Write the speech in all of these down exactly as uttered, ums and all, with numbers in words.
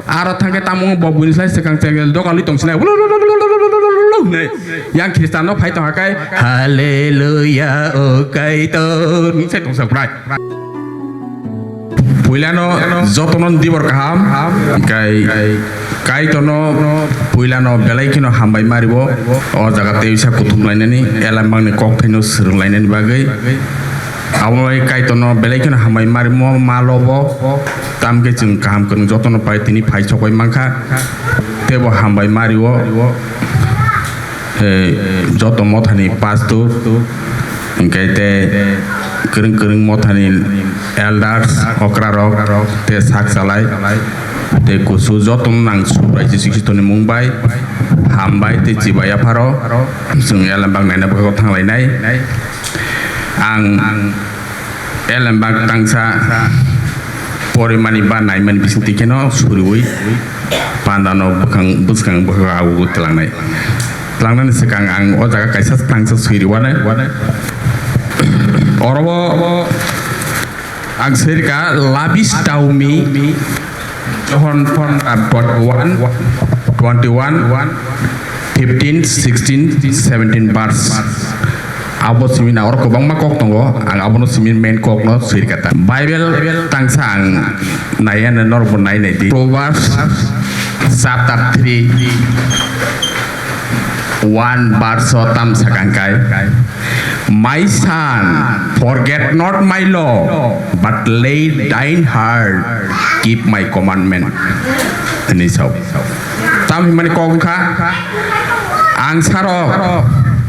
Aro thangkhe tamo bo buini slai swkang chengel dokalwi tongsinai. Ululululululululululul hinwi. Yang Khristianno phai tongkha khe, "Haleluya, o Kaitor," hinwi se tongsa bwlai. Puilano jotono dibor kaham, kai, Kaitorno puilano belai kheno hambai mario. O jaga tei uisa kuthum lainani, elambangni kokthaino swrwng lainani bagwi. Abo bai Kaitorno belai kheno hambai marimo ma lobo. Tamkhe chwng kaham kwrwng jotono pai tini phai sok bai mankha. Teibo hambai mario. Eh, joto mothani pastor, hingke tei kwrwng kwrwng mothani elders, okrarok, tei sak chalai, tei kusu jotono nang Subrai Jisu Khristoni mung bai hambai tei chibai yapharo. Chwng elembak naina bagwi thanglainai. Ang elembak tangsa porimani ba naimani bisingtwi kheno suriui pandano bwkhang, bwskang bwkhao tlangnai. Tlangnani swkang ang o jaga kaisa tangsa suriwano. Orobo ang sirka labis taumi John phone, uh, one, twenty-one, fifteen, sixteen, seventeen verse. Abo simi na oro kwbangma kok tongo, ang abono simi main kokno sirka ta. Bible tangsa ang naiya na norok bo nai nai di. Proverbs chapter three, one verse o tam sakang kai. My son, forget not my law, but let thine heart keep my commandment. Hinwi sao. Tam himani kok wngkha, ang saro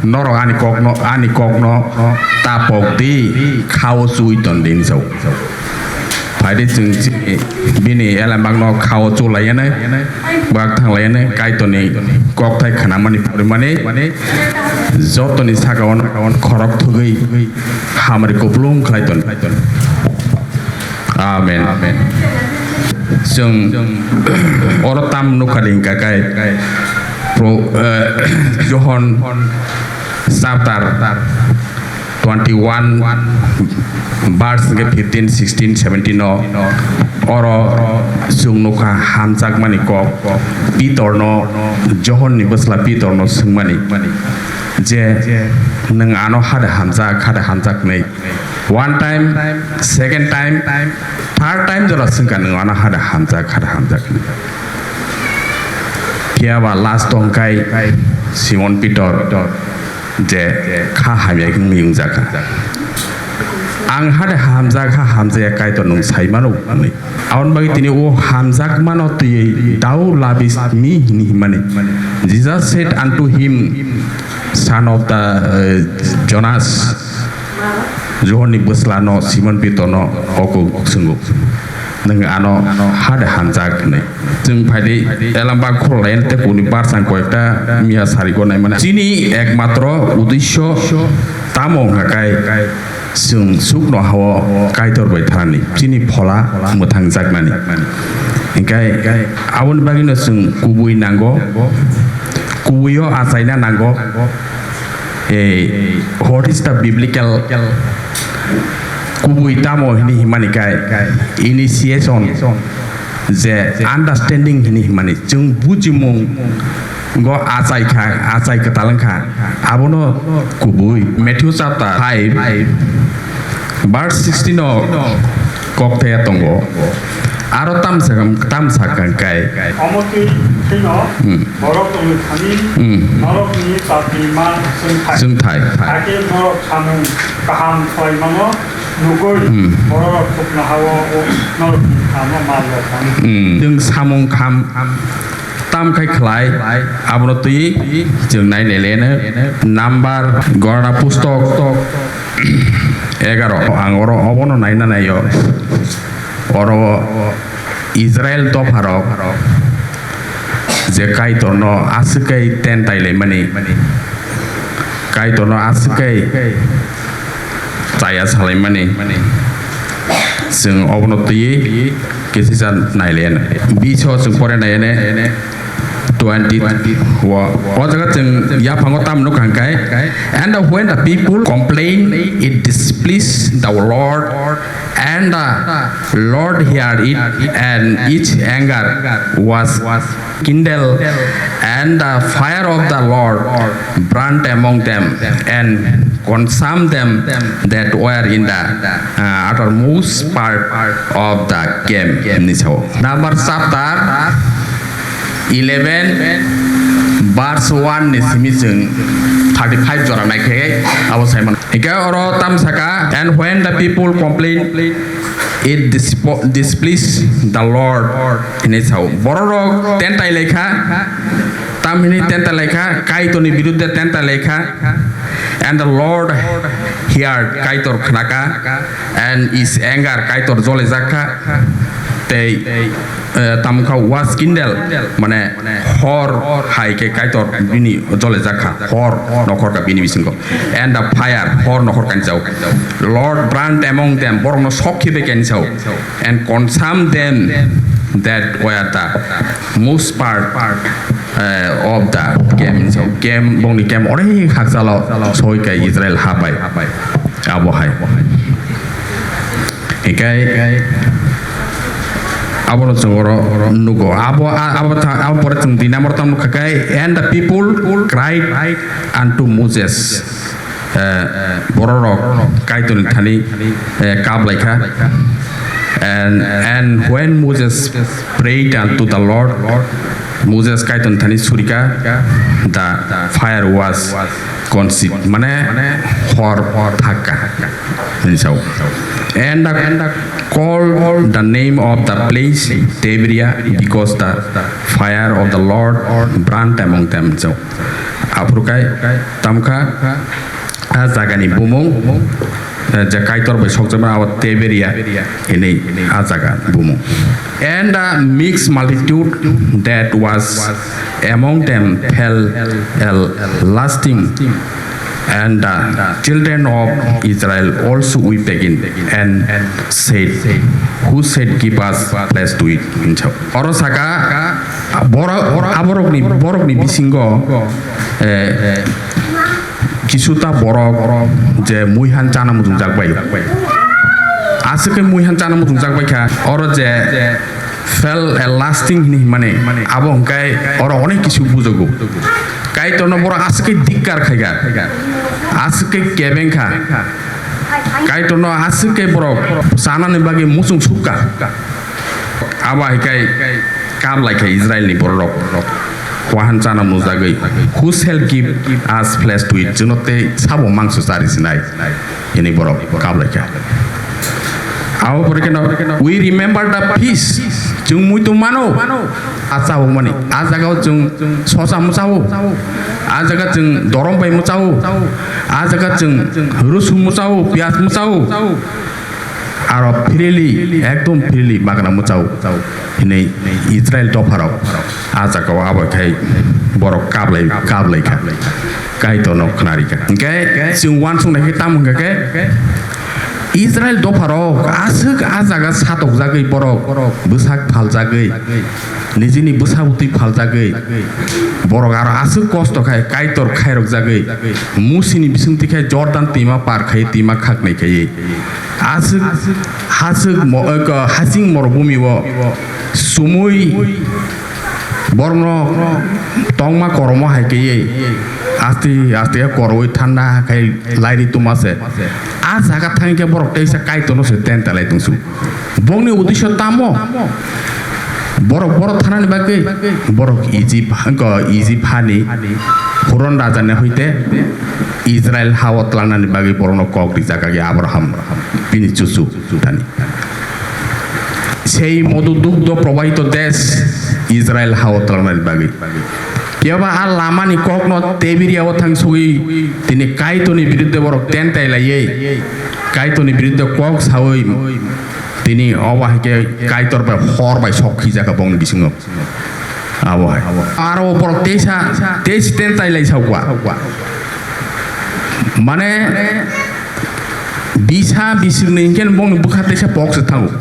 norok ani kokno, ani kokno tapok di, khao chui ton di hinwi sao. Phaidi chwng chini bini elembakno khao chulaiyane, bwak thanglaiyane, Kaitorni kokthai khnamani phurimani, jotoni saka-o khorok thugwi hamari kupulung khlai ton. Amen. Chwng oro tam nukha di hwnkha khe, Pro-, eh, Johon chapter twenty-one, verse hwnkhe fifteen, sixteen, seventeen o, oro chwng nukha hamjakmani kok, Pitorno, Johonni bwsla Pitorno swngmani je, "Nwng ano hade hamjak, hade hamjak," hinwi. One time, second time, third time jora swngkha, "Nwng ano hade hamjak, hade hamjak," hinwi. Phiya ba last o hwnkhe Simon Pitor je kha hamya wngwi wngjakha. Ang hade hamjak ha hamjaya Kaitor nwng sai mano hwnwi. Aboni bagwi tini o hamjakmano twiwi thou lovest me hini himani. Jesus said unto him, son of the, uh, Jonas, Johonni bwslano Simon Pitorno o kok swngo, "Nwng ano hade hamjak," hwnwi. Chwng phaidi elamba khulai tei kuni barsa koyekta miya sarigo naimani. Chini ekmatro uddesyo tamo wngkha khe chwng chukno hao Kaitor bai thanani, chini phola mwthangjaknani. Hinkhe aboni bagwino chwng kubui nango, kubuio achaina nango. Eh, what is the biblical kubui tamo hini himani khe initiation je understanding hini himani chwng bujimung go achai kha, achai kwtal wngkha, abono kubui. Matthew chapter five, verse sixteen o kok thaya tongo. Aro tamsa, tamsa kang kai. Omo twi kheno Hmm. borok tongwi thani Hmm. norokni chati ma chwng thai. Chwng thai. Hakhe norok samung kaham khlaimano nugwi Hmm. borok thukna hao o norokni khamo ma lok thani. Hmm. Chwng samung kham tam khai khlai, abono twi chwng nai nai leno. Number Gorna pustok egaro, ang oro obono naina naio. Oro Israel dopharok je Kaitorno aswk kai tentai laimani, Kaitorno aswk kai chaya salaimani, chwng obono twi kisisa nai leno. Biso chwng pore nai ene. twenty. O, o jaga chwng yaphango tamo nukha hwnkhe, "And when the people complained, it displeased the Lord, and the Lord heard it, and its anger was kindled, and the fire of the Lord burned among them, and consumed them that were in the, uh, uttermost part of the camp." Hinwi sao. Number chapter eleven, verse one ni simi chwng thirty-five jora naikhe abo saimano. Hingke oro tam saka, "And when the people complain, it dispo-, displeased the Lord," hinwi sao. Bororok tentai laikha, tam hinwi tentai laikha, Kaitorni biruddhe tentai laikha. "And the Lord heard," Kaitor khnaka, "and his anger," Kaitor jolijakha, tei, eh, tamkha was kindled, mane hor hai khe Kaitor bini jolijakha, hor nokhorkha bini bisingo. "And the fire," hor nokhorkha hinwi sao. "Lord burned among them," borokno sok khibai kha hinwi sao. "And consumed them that were the most part, eh, of the camp," hinwi sao. Camp, bongni camp onek hakchalo soi kha Israel ha bai. Abo hai. Hikai abono chwng oro nugo. Abo, a-, abo tha-, abo pore chwng dui number tam nukha kai, "And the people cried unto Moses." Eh, bororok Kaitorni thani, eh, kap laikha. And, and when Moses prayed unto the Lord, Moses Kaitorni thani surika, the fire was consumed, mane hor thakka hinwi sao. "And the called the name of the place Taberah, because the fire of the Lord burned among them," hinwi sao. Aphuru kai tamkha a jagani bumung, eh, je Kaitor bai sokjakma abo Taberah hinwi a jaga bumung. "And the mixed multitude that was among them felt a lasting, and the children of Israel also wept again, and said, Who shall give us place to eat?" hinwi sao. Oro saka, boro-, aborokni, borokni bisingo, eh, kisuta borok je muihan chana muchungjak bai. Aswk khe muihan chana muchungjak bai kha. Oro je felt a lasting hinwi hwnmani, abo hwnkhe oro onek kisu bujogo. Kaitorno borok aswk khe dikkar khaikha, aswk khe kebeng kha. Kaitorno aswk khe borok chanani bagwi muchung sukha. Abo hai khe kap lai kha Israelni bororok. Wahan chana mujagwi, "Who shall give us flesh to eat?" Chwngno tei sabo mangso chari sinai? Hini borok kap lai kha. Abo pore kheno, "We remember the feast." Chwng muitu mano. A chao mani. A jaga o chwng sosa mwchao. A jaga chwng dorom bai mwchao. A jaga chwng rosung mwchao, piyaj mwchao. Aro freely, ekdom freely magna mwchao hinwi Israel dopharok a jagao abo khai borok kablai, kablai kha, Kaitorno khnari kha. Hinkhe chwng uansuk nai khe tamo hwnkha khe, Israel dopharok aswk a jaga satokjagwi borok bwsak phaljagwi, nijini bwsa bwtwi phaljagwi, borok aro aswk kosto khai Kaitor khairokjagwi, Musini bisingtwi khai Jordan twima par khai twima khaknai khaiwi. Aswk, haswk mo-, eh, ko-, hasing morobhumi o sumui borokno tongma koromo hai khe aste aste khe koroi thanda khai lairi tuma se. A jaga thang khe borok teisa Kaitorno se ten talai tongsu. Bongni udisho tamo? Borok, borok thanani bagwi borok Egypt, ko Egypt hani Huron rajani hoite Israel hao tlangnani bagwi borokno kok rijak agi Abraham bini chuchu thani. Sei modhu dugdho probahito desh Israel hao tlangnani bagwi. Phiya ba a lamani kokno tebiriao thang sogwi tini Kaitorni biruddhe borok tentai laiwi, Kaitorni biruddhe kok sawi tini obo hai khe Kaitor bai hor bai sok khijak bongni bisingo. Abo hai. Aro borok teisa, teis tentai lai saukha. Mane, bisa bisingni hinkhe bongni bwkha teisa pok se thango.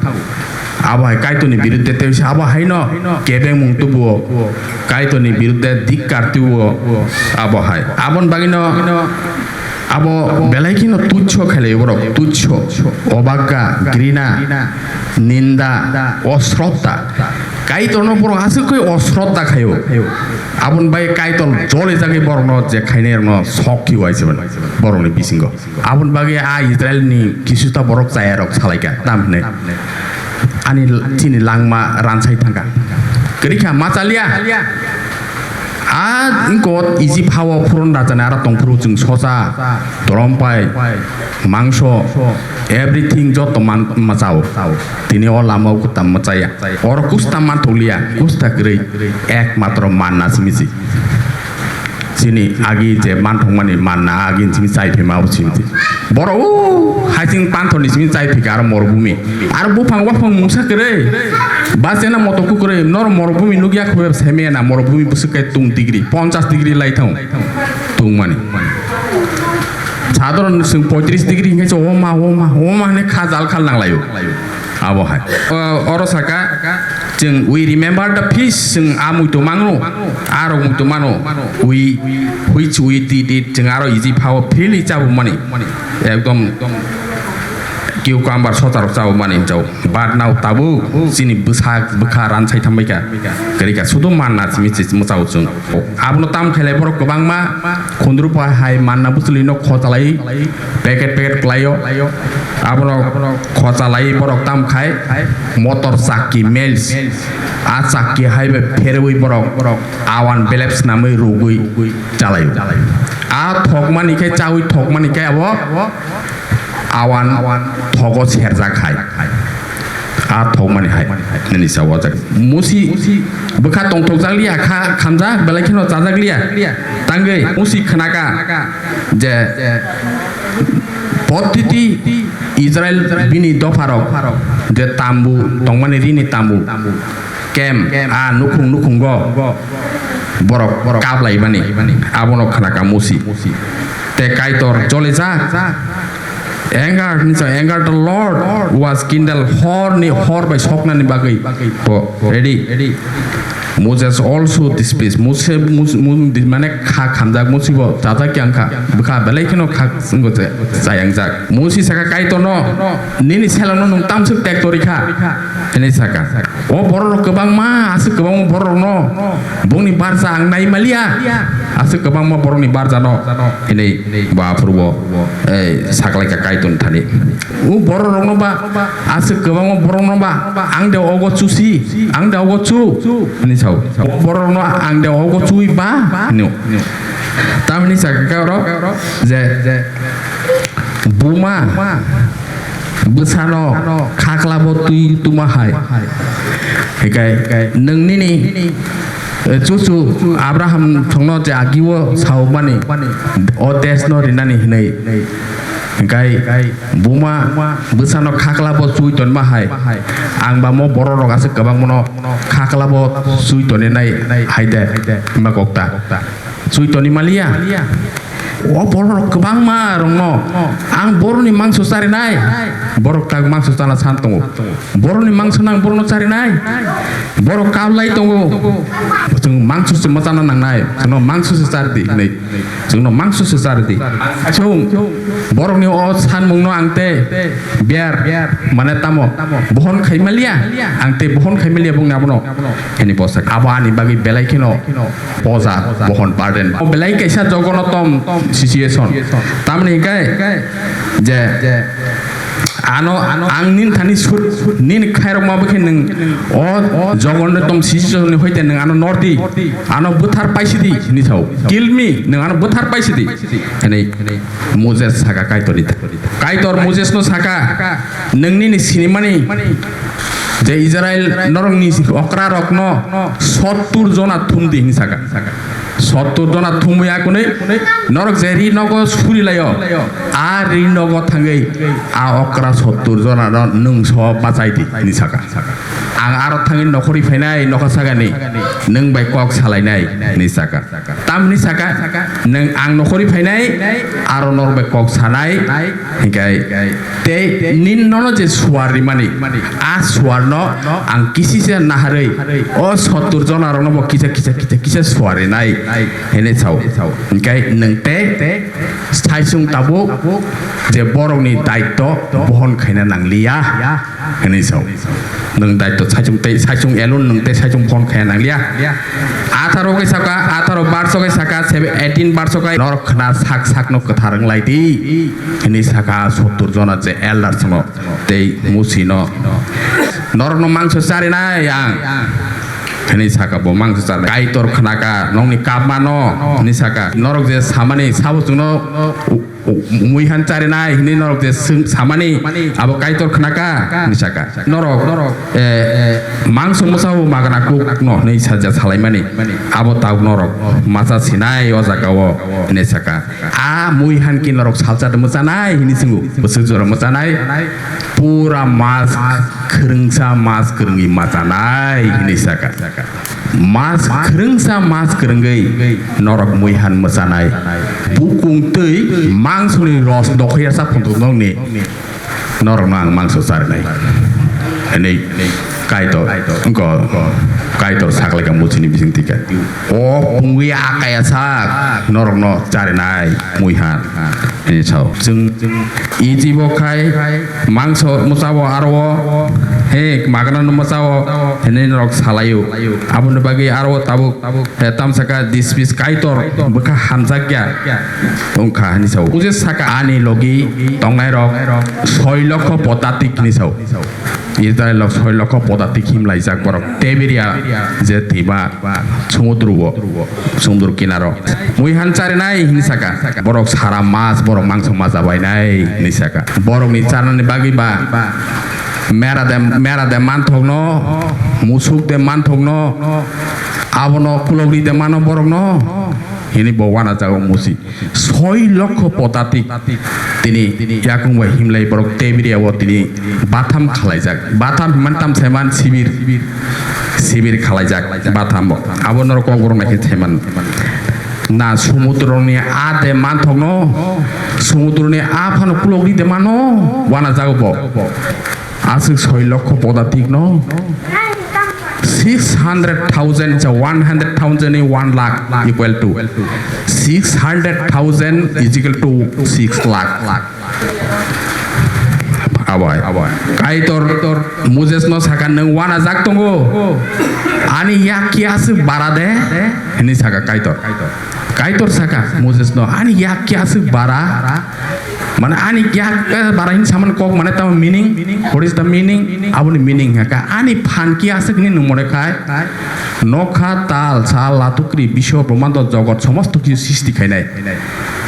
Abo hai Kaitorni biruddhe tei se abo haino kebengmung tubuo, Kaitorni biruddhe dikkar tubuo abo hai. Aboni bagwino abo belai kheno tuchho khailai borok, tuchho, obagga, grina, ninda, osrotta. Kaitorno borok aswk khe osrotta khaio. Aboni bagwi Kaitor jolijagwi borokno je khainairokno sok khiuaise borokni bisingo. Aboni bagwi a Israelni kisuta borok chayarok salaikha, tam hinwi ani l-, chini langma ransai thangkha. Kwrwikha ma chaliya. A ingkot Egypt hao phurun rajani aro tongphuru chwng sosa, torompai, mangso, everything joto man-, ma chao. Tini o lama o kwtam ma chaya. Oro kusta manthokliya, kusta kwrwi, ekmatro manna simi si. Chini agi je manthokmani manna agi simi chai phima abo simi. Borok o haising panthorni simi chai phika aro morobhumi. Aro buphang waphang mungsa kwrwi. Bachena moto kwrwi. Nor morobhumi nukya khobeb semena morobhumi bwswk kai tung degree, ponchas degree lai thang tungmani. Sadharon chwng poitris degree hinkhe se oma, oma, oma hinwi kha jal khal nanglaio. Abo hai. O, oro saka, chwng, "We remember the feast," chwng a muitu mangno, a rok muitu mano, "We, which we did it," chwng aro Egypt hao freely chabumani, ekdom cucumber sotarok chabumani hinjao. But now tabuk chini bwsak bwkha ransai thambaikha, kwrwikha, sudo manna simi se mwchao chwng. Abono tam khailai borok kwbangma khundru pai hai manna bwchwlwino khochalai, packet packet kwlaio. Abono khochalai borok tam khai motor chakki, mills, a chakki hai bai pherwi borok awan belep swnamwi rugwi chalaio. A thokmani khe chawi thokmani khe abo awan thogo serjak hai. A thokmani hai nini sa wajak. Musi bwkha tongthokjak liya kha khamjak belai kheno chajak liya. Tangwi Musi khnaka je pottiti Israel bini dopharok je tambu tongmani rini tambu kem a nukhung nukhungo borok kaplaimani abono khnaka Musi. Te Kaitor jolijak. Anger hinsa, anger the Lord was kindled, hor ni hor bai soknani bagwi bo ready. Moses also displeased. Mose, Mus-, Mus-, mane kha khamjak Musi bo chajak yang kha. Bwkha belai kheno kha wngkha chayangjak. Musi saka Kaitorno, "Nini selengno nwng tamswk tektori kha?" Hinwi saka. O bororok kwbangma, aswk kwbangma bororokno bongni barja ang nai maliya. Aswk kwbangma borokni barjano hinwi bo aphuru bo, eh, saklaikha Kaitorni thani. O bororokno ba, aswk kwbangma borokno ba, ang de ogo chusi, ang de ogo chu, hinwi sao. O bororokno ang de ogo chui ba, hinwi. Tamni sakha oro je, buma bwsano khaklabo twi tuma hai. Hikai nwng nini, eh, chuchu Abraham thongno je agio saumani, o desno rinani hinwi. Hikai buma bwsano khaklabo chui tonma hai. Ang ba mo bororok aswk kwbangmano khaklabo chui toninai hai de, himba kokta. Chui toni maliya. O bororok kwbangma rokno ang borokni mangso charinai. Borok tak mangso chana san tongo. Borokni mangso nang borokno charinai. Borok kablai tongo. Chwng mangso se machana nangnai. Chwngno mangso se chardi hinwi. Chwngno mangso se chardi. Chwng borokni o sanmungno ang te biar mane tamo bohon khaimaliya. Ang te bohon khaimaliya bongni abono. Hini bosak. Abo ani bagwi belai kheno poja, bohon, burden. O belai kaisa jogonotom situation. Tamni hinkhe je ano ang nini thani sur, nini khairok ma bwkhe nwng o jogonotom situation ni hoite nwng ano nordi, ano bwthar paisidi hinwi sao. Kill me, nwng ano bwthar paisidi. Hinwi Moses saka Kaitorni. Kaitor Moses no saka, "Nwng nini sinimani je Israel norokni okra rokno sottur jona thumdi," hinwi saka. Sottur jona thumwi akunwi norok je ri nogo suri laio, a ri nogo thangwi a okra sottur jona no nwng so bachai di hinwi saka. Ang aro thangwi nokhorwi phainai nokha sagani nwng bai kok salainai hinwi saka. Tamni saka nwng ang nokhorwi phainai aro norok bai kok sanai. Hinkhe tei nin nono je suar rimani, a suarno ang kisisa naharwi o sottur jona rokno bo kisa kisa kisa kisa suar rinai hinwi sao. Hinkhe nwng tei saichung tabuk je borokni daitto bohon khaina nangliya hinwi sao. Nwng daitto saichung tei saichung alone nwng tei saichung bohon khaina nangliya. Atharo khe saka, atharo barso khe saka, sebe-, eighteen barso khe norok khna sak sakno kwthar wng lai di hinwi saka sottur jona je elders no tei musi no. Norokno mangso charinai ang hinwi saka bo mangso charinai. Kaitor khnaka nokni kapmano hinwi saka. Norok je samani sabo chwngno u-, u-, muihan charinai hinwi norok je swng samani abo Kaitor khnaka hinwi saka. Norok, eh, mangso mwsao magna kukno hinwi saja salaimani abo tabuk norok macha sinai o jagao hinwi saka. A muihan ki norok salsa de mwchanai hinwi swngo, bwswk jora mwchanai, pura mas khwrwngsa mas kwrwngwi machanai hinwi saka. Mas khwrwngsa mas kwrwngwi norok muihan mwchanai. Bukung twi mangsoni ros dokhya sa phunthok nokni norokno ang mangso charinai. Hinwi Kaitor, wngkha Kaitor saklaikha muchini bising tika. O pungwi akaya sak norokno charinai muihan. Hinwi sao. Chwng Egypt o khai mangso mwchao aro o, he magna no mwchao hinwi norok salaio. Aboni bagwi aro o tabuk, he tamsaka dispis Kaitor bwkha hamjakya wngkha hinwi sao. Moses saka ani logi tongnairok soi lokho podatik hinwi sao. Israel rok soi lokho podatik himlaijak borok Tebiria je twima sumudru o, sumudru kinaro. Muihan charinai hinwi saka. Borok sara mas, borok mangso ma chabainai hinwi saka. Borokni charnani bagwi ba mera de, mera de manthokno, musuk de manthokno, abono kulogri de mano borokno hinwi bo wanajago musi. Soi lokho podatik tini yakung bai himlai borok Tebiria o tini batham khalaijak. Batham himan tam saiman sibir, sibir khalaijak batham bo. Abo norok kokborok naikhe saiman. Na sumudroni a de manthokno, sumudroni a phano kulogri de mano, wanajago bo. Aswk soi lokho podatik no six hundred thousand cha one hundred thousand ni one lakh equal to six hundred thousand is equal to six lakh. Abai. Kaitor Moses no saka, "Nwng wanajak tongo, ani yak ki aswk bara de?" hinwi saka Kaitor. Kaitor saka Moses no, "Ani yak ki aswk bara?" Mane ani kya, eh, bara hin saman kok mane tamo meaning? What is the meaning? Aboni meaning haka ani phan kya aswk ni nung mone khai? Nokha, tal, sal, latukri, biswa, brahmando, jogot, somosto kichu sisti khainai.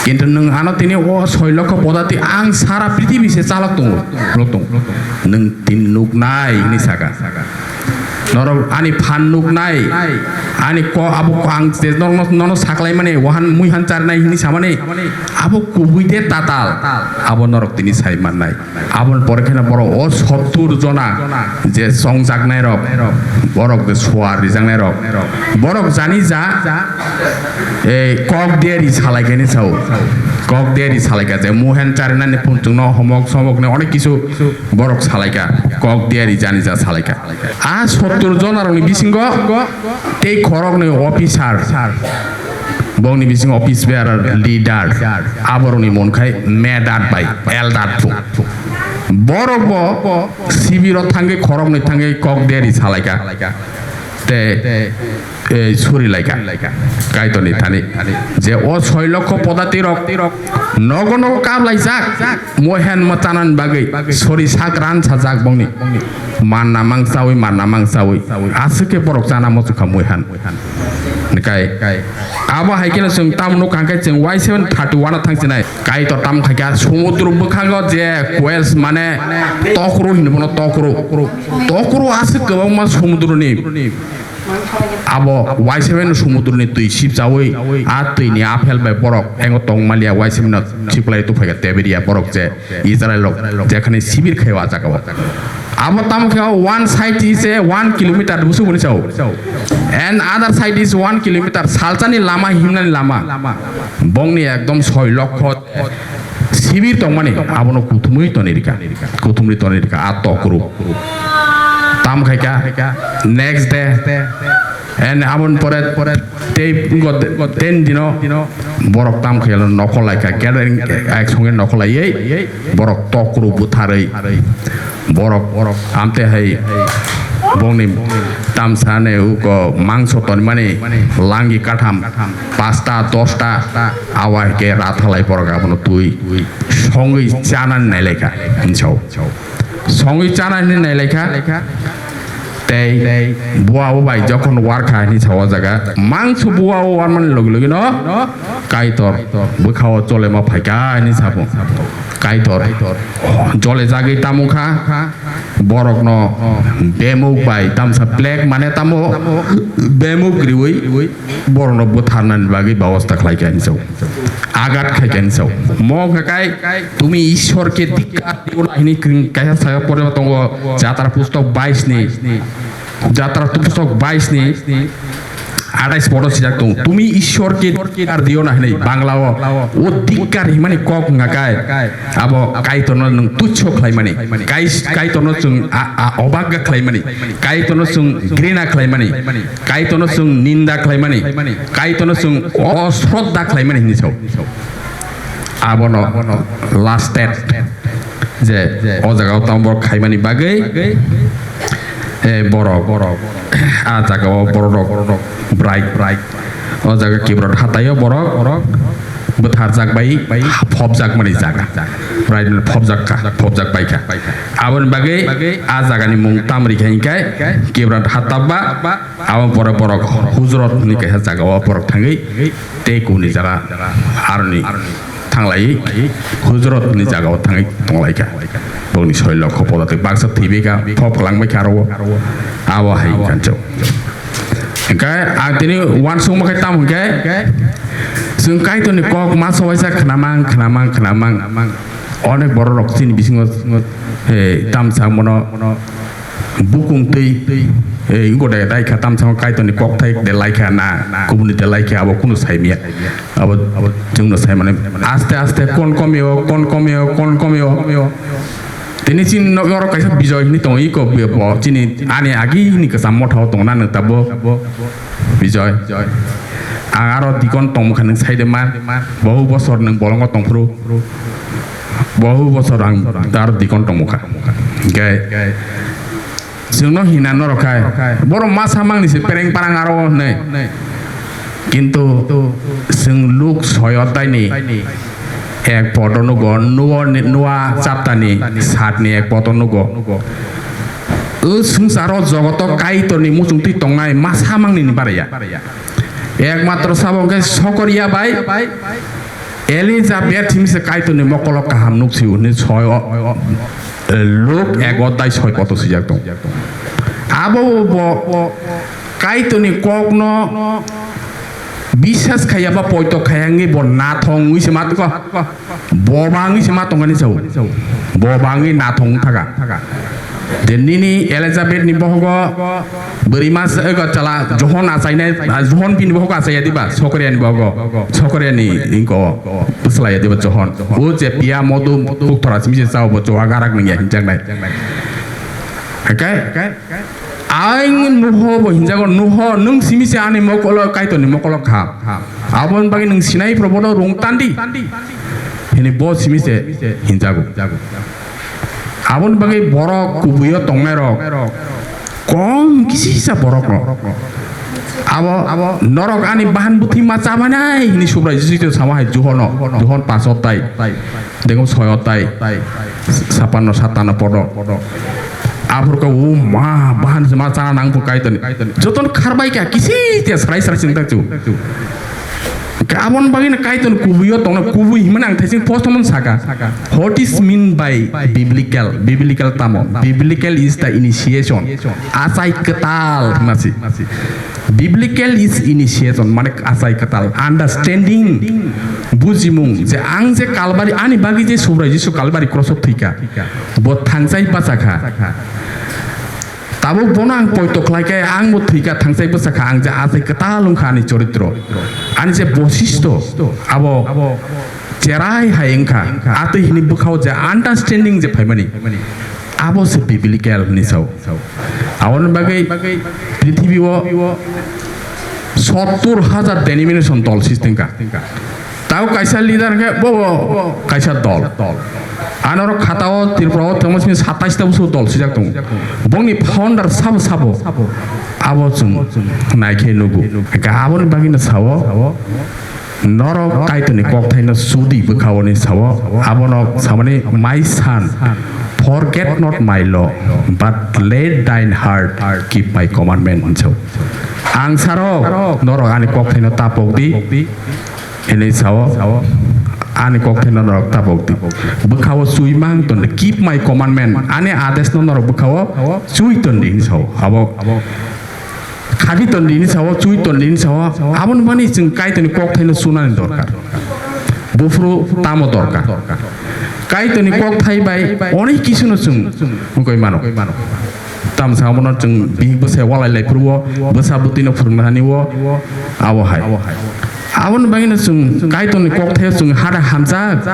Kintu nung ano tini o soi lokho podati ang sara prithibi se chalok tongo, lok tongo. Nung tin nuk nai hini saka. Norok ani phan nuknai, ani ko abo ko ang je norokno, nono saklaimani, wahan muihan charnai hini samani, abo kubui de tatal, abo norok tini sai mannai. Aboni pore kheno borok o sottur jona je chongjaknai rok, borok je suar rijaknai rok, borok jani ja, e, kok deri salai kani sao, kok deri salai ka je muihan charinani phunchungno homok somokni onek kisu borok salai ka, kok deri jani ja salai ka. A sottur jonarokni bisingo tei khoroknwi officer, bongni bisingo office bearer, leader, aborokni mon khai Medad bai Eldad phung. Borok bo sibiro thangwi khoroknwi thangwi kok deri salaika. Tei, eh, suri laika. Kaitorni thani je o soi lokho podatirok nogo nogo kaplaijak. Mohen mwchanani bagwi sori sak ran sajak bongni. Manna mangsawi, manna mangsawi. Aswk khe borok chana muchukha moihan. Nikai. Abo hai kheno chwng tamo nukha hwnkhe chwng Y seven thirty one o thangsinai. Kaitor tamo khaikha somudro bwkhango je quails mane tokro hino bono tokro. Tokro aswk kwbangma somudroni. Abo waisa mano sumudroni twi sipchawi, a twini aphel bai borok engo tongmaliya, waisa mano siplai tuphai kha Tiberiya borok je Israel rok jekhani sibir khaio a jaga o. Abo tamo khe one side is a one kilometer busu boni sao. And other side is one kilometer, salsani lama, himnani lama. Bongni ekdom soi lokho sibir tongmani, abono kuthumwi tonwi rikha, kuthumwi tonwi rikha, a tokru. Tam khaikha, next day, and aboni pore tei ten dino borok tam khaiyalo nokol laikha, gathering ek songe nokol laiwi borok tokru butharwi borok, borok amte hai bongni tamsani uko mangso tonmani langi katham pasta dosta awa ke rathalai borok abono twi songwi chanani nailaikha hinsao. Songwi chanani nailaikha. Tei buao bai jokhon warkha hinwi sao o jaga, mangso buao warmani logi logi no Kaitor bwkhao cholema phaikha hinwi sabo. Kaitor jole jagwi tamo kha, borokno bemuk bai tamsa plek mane tamo bemuk riwi borokno butharnani bagwi babosta khlaikha hinwi sao. Agat khaikha hinwi sao. Mo khakai tumi Ishwar ke dik Hini kaisa saka pore tongo, Jatra pustok bais ni, Jatra pustok bais ni atais podo sijak tong. Tumi Ishwar ke धिक्कार दियो ना hini Bangla o, o धिक्कार himani kok ngakai. Abo Kaitorno nwng tuchho khlaimani, Kais-, Kaitorno chwng a, a, obagga khlaimani, Kaitorno chwng grina khlaimani, Kaitorno chwng ninda khlaimani, Kaitorno chwng osroddha khlaimani hinwi sao. Abono last step je o jaga o tamo borok khaimani bagwi, eh, borok a jaga o borok rok bright bright o jaga Kibron hatai o borok bwtharjak bai phobjak mani jaga, bright phobjak kha, phobjak bai kha. Aboni bagwi a jaga ni mung tamri kha hinkhe Kibron hatabba. Abo pore borok Hujrot hwnwi kaisa jaga o borok thangwi tei kubuni jaga aroni thanglaiwi Hujrot hwnwi jaga o thangwi tonglaikha. Bongni soi lokho poda tei baksa thwibaikha, phop kwlangbaikha aro o. Abo hai kanchuk. Hwnkhe ang tini uansukma khe tamo hwnkhe chwng Kaitorni kok ma sobaisa khnamang, khnamang, khnamang. Onek borok rok chini bisingo, eh, tamsa mono bukung twi, eh, gode dai kha tamsa Kaitorni kokthai de lai kha na, kubuni de lai kha abo kunu sai miya. Abo, abo chwngno sai mane aste aste kon komio, kon komio, kon komio. Tini chini nok yorok kaisa Bijoy hini tongo, iko bo chini ani agi hini kwcham motha o tongo na nang tabo. Bijoy. Ang aro dikon tongmukha nwng saide ma. Bohu bosor nwng bolongo tongphuru. Bohu bosor ang aro dikon tongmukha. Hingke chwngno hina norok khai. Borok ma samangni se pereng parang aro hwnwi. Kintu chwng Luk soi odai ni ek podo nugo, Noa ni, Noa chapta ni sat ni ek podo nugo. O swngcharo jogoto Kaitorni muchungtwi tongnai ma samangni ni baraya. Ekmatro sabo hwnkhe Sokoria bai Elizabeth himse Kaitorni mokolo kaham nuksi hwnwi soi o, Luk ek odai soi podo swijak tong. Abo bo Kaitorni kokno biswas khaiya ba poito khaiya wngwi bo nathong wngwi se matko. Bo bangwi se ma tongani chao. Bo bangwi nathong wng thaga. Je nini Elizabeth ni bohogo bwrwi ma se, ego chala Johon achainai, ah, Johon bini bohogo achaiya diba? Sokoria ni bohogo. Sokoria ni ingko bwslaiya diba Johon? O je piya modu pukthora simi se chao bo chowa garak nungya hinjaknai. Hakai? Ang nuho bo hinjago, nuho, nwng simi se ani mokolo, Kaitorni mokolo kha. Aboni bagwi nwng sinai probono rung tandi. Hini bo simi se hinjago. Aboni bagwi borok kubuio tongnai rok kom kisi sa borok no. Abo, abo norok ani bahan buthi ma chabanai hini Subrai Jisu sama hai Johono, Johon paso tai. Degong soyo tai, sapanno satano podo. Aphuru ka o ma, bahan se ma chana nang phu Kaitorni. Joton kharbai kha, kisi te srai srai sing tak chu. Aboni bagwino Kaitor kubui o tongna, kubui himani ang thaising post mano saka. What is mean by biblical? Biblical tamo? Biblical is the initiation. Achai kwtal himasi. Biblical is initiation, mane achai kwtal, understanding, bujimung, je ang je Kalbari, ani bagwi je Subrai Jisu Kalbari cross o thwikha, bo thangchai bachakha. Tabuk bono ang poito khlaikhe, ang bo thwikha, thangchai bwsakha, ang je achai kwtal wngkha ani choritro, ani je bosisto, abo cherai hai wngkha, atwi hini bwkhao je understanding je phaimani, abo se biblical hinwi sao. Aboni bagwi prithibi o sottur hajar denomination dol system ka. Tao kaisa leader khe bo, bo kaisa dol. Ano oro khatao Tripura o tongma simi satais ta busu dol sijak tongo. Bongni founder sabo sabo. Abo chwng naikhe nugo. Ka aboni bagwino sao, norok Kaitorni kokthaino sudi bwkhaoni sao. Abono samani, "My son, forget not my law, but let thine heart keep my commandment," hinwi sao. Ang sarok, norok ani kokthaino tapok di. Hinwi sao, ani kokthaino norok tapok di. Bwkhao chuimang ton di, keep my commandment, ani adesno norok bwkhao chui ton di hinwi sao. Abo khadi ton di hinwi sao, chui ton di hinwi sao. Aboni bagwi chwng Kaitorni kokthaino sunani dorkar. Buphuru tamo dorkar. Kaitorni kokthai bai onek kisuno chwng wngwi mano. Tamsa abono chwng bihik bwsai walai lai phuru o, bwsa bwtwino phwrwngna hani o, abo hai. Aboni bagwino chwng Kaitorni kokthaio chwng hada hamjak.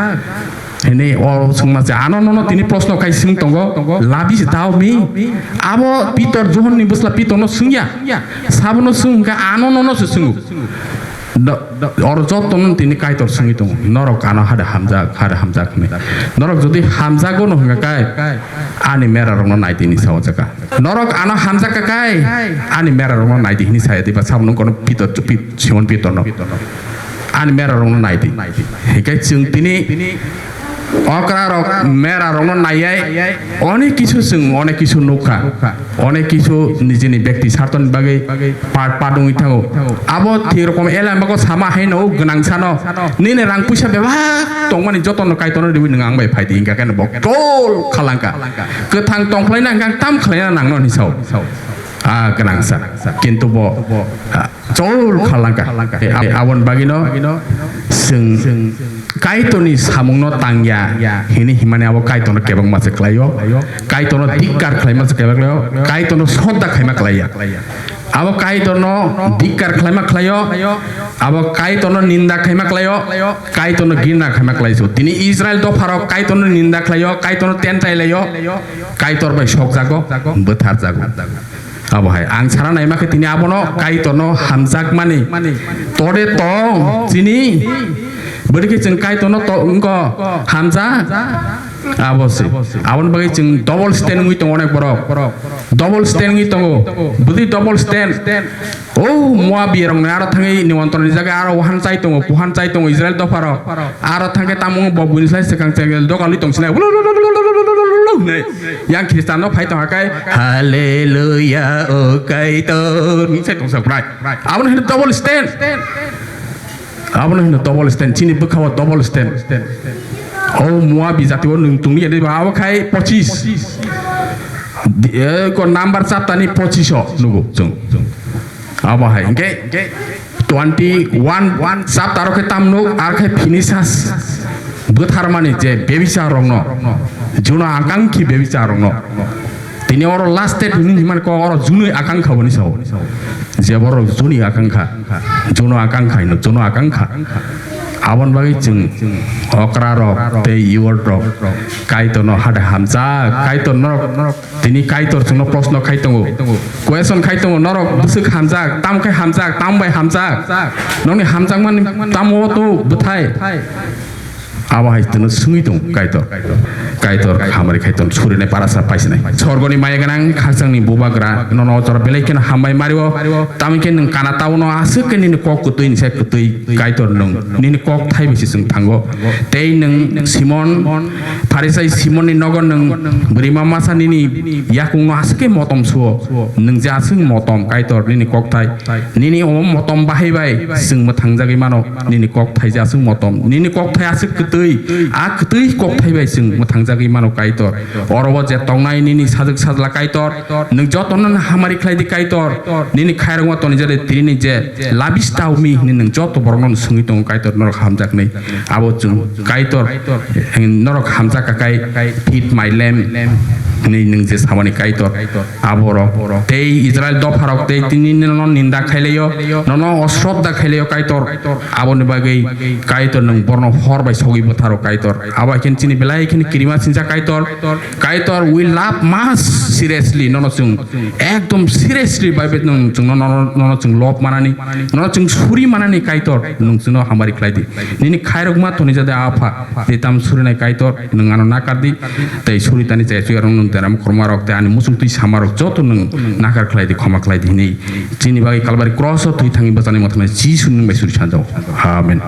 Hini o swngma se ano nono tini proshno khai swng tongo, labi se dao mi? Abo Pitor, Johonni bwsla Pitorno swngya. Sabono swng hwnkhe ano nono se swngw. Do, do, oro jotono tini Kaitor swngwi tongo, "Norok ano hada hamjak, hada hamjak," hinwi. Norok jodi hamjago no hwnga kai, ani mera rokno nai tini sao jaka. Norok ano hamjak ka kai, ani mera rokno nai di hinwi saya diba, sabo nung kono Pitor, Pit-, Simon Pitorno. Ani mera rokno nai di. Hikai chwng tini okra rok, mera rokno naiya, onek kisu chwng, onek kisu nukha. Onek kisu nijini bekti sartoni bagwi pa-, padungwi thango. Abo thik rokom elambako sama haino gwnang sano. Nini rang puisa bebak tongmani jotono Kaitorno riwi nwng ang bai phaidi hingka khe bo tol khalangka. Kwthang tongkhlaina hingka tam khlaina nangno hinwi sao. Ah, gwnang sa. Kintu bo, ah, Chol khalangka. Aboni bagwino chwng Kaitorni samungno tangya hini himani abo Kaitorno kebengma se khlaio. Kaitorno dikkar khlaima se kebeng khlaio. Kaitorno sodda khaima khlaiya. Abo Kaitorno dikkar khlaima khlaio. Abo Kaitorno ninda khaima khlaio. Kaitorno girna khaima khlaisu. Tini Israel dopharok Kaitorno ninda khlaio, Kaitorno tentai laio. Kaitor bai sokjago, bwtharjago. Abo hai ang sana naima khe tini abono Kaitorno hamjakmani tode tong chini. Bwrwi khe chwng Kaitorno to-, wngkho hamjak. Abo se. Aboni bagwi chwng double stand wngwi tongo onek borok. Double stand wngwi tongo. Bwdwi double stand. O Moabi rokni aro thangwi nimontroni jaga aro wahan chai tongo, puhan chai tongo Israel dopharok. Aro thangkhe tamo bo buini slai swkang chengel dogalwi tongsinai. Yang Khristianno phai tongkha kai, "Hallelujah, o Kaitor," hwnsai tongsa bwrai. Abono hino double stand. Abono hino double stand. Chini bwkhao double stand. O Moabi jatio nwng tongli ya, abo khai pochis. Di-, eh, ko number chapter ni pochis o nugo chwng. Abo hai hingke twenty one chapter o khe tam nuk, ar khe Phinisas bwtharmani je bebisar rokno, juno akangkhi bebisar rokno. Tini oro last state hwnwi himani kok oro junui akangkha boni sao. Je borok juni akangkha, juno akangkha hino, juno akangkha. Aboni bagwi chwng okra rok tei yuwok rok Kaitorno hade hamjak, Kaitor norok Tini Kaitor chwngno proshno khai tongo. Question khai tongo, norok bwswk hamjak, tamo khe hamjak, tamo bai hamjak? Nokni hamjakmani tamo o to bwthai? Abo hai twno swngwi tong Kaitor. Kaitor hamari khai ton surinai parasa paisinai. Sorgoni maya gwnang khakchangni bubagra nono jora belai kheno hambai mario. Tamikhe nwng kana tauno aswk khe nini kok kwtwi ni se kwtwi Kaitor nwng nini kok thai bisi chwng thango. Tei nwng Simon Pharisai Simonni nogo nwng bwrwima masa nini yakungno aswk khe motom suo. Nwng je aswk motom Kaitor nini kok thai. Nini omo motom bahai bai chwng mwthangjagwi mano. Nini kok thai je aswk motom. Nini kok thai aswk kwtwi. A kwtwi kok thai bai chwng mwthangjagwi mano Kaitor. Oro o je tongnai nini sajwk sajla Kaitor. Nwng jotono hamari khlai di Kaitor. Nini khairokma toni jade tini ni je labish tau mi hwnwi nwng joto borokno swngwi tongo Kaitor norok hamjaknai. Abo chwng Kaitor norok hamjak kakai feed my lamb hwnwi nwng je samani Kaitor. Aborok tei Israel dopharok tei tini nono ninda khailaio, nono osroddha khailaio Kaitor. Aboni bagwi Kaitor nwng borno hor bai sogwi bwtharo Kaitor. Abo hai khe chini belai kheno kirima sinsa Kaitor. Kaitor, we love much seriously nono chwng ekdom seriously bai bai nwng chwng nono, nono chwng love manani, nono chwng suri manani Kaitor nwng chwngno hamari khlai di. Nini khairokma toni jade Apha, tei tam surinai Kaitor nwng ano nakar di. Tei suri tani chaya chuya rok nwng deram khorma rok tei ani muchung twi sama rok joto nwng nakar khlai di, khoma khlai di hwnwi chini bagwi Kalbari cross o thwi thangwi bwchani mwthangwi Jisu nwng bai suri sanjao. Amen.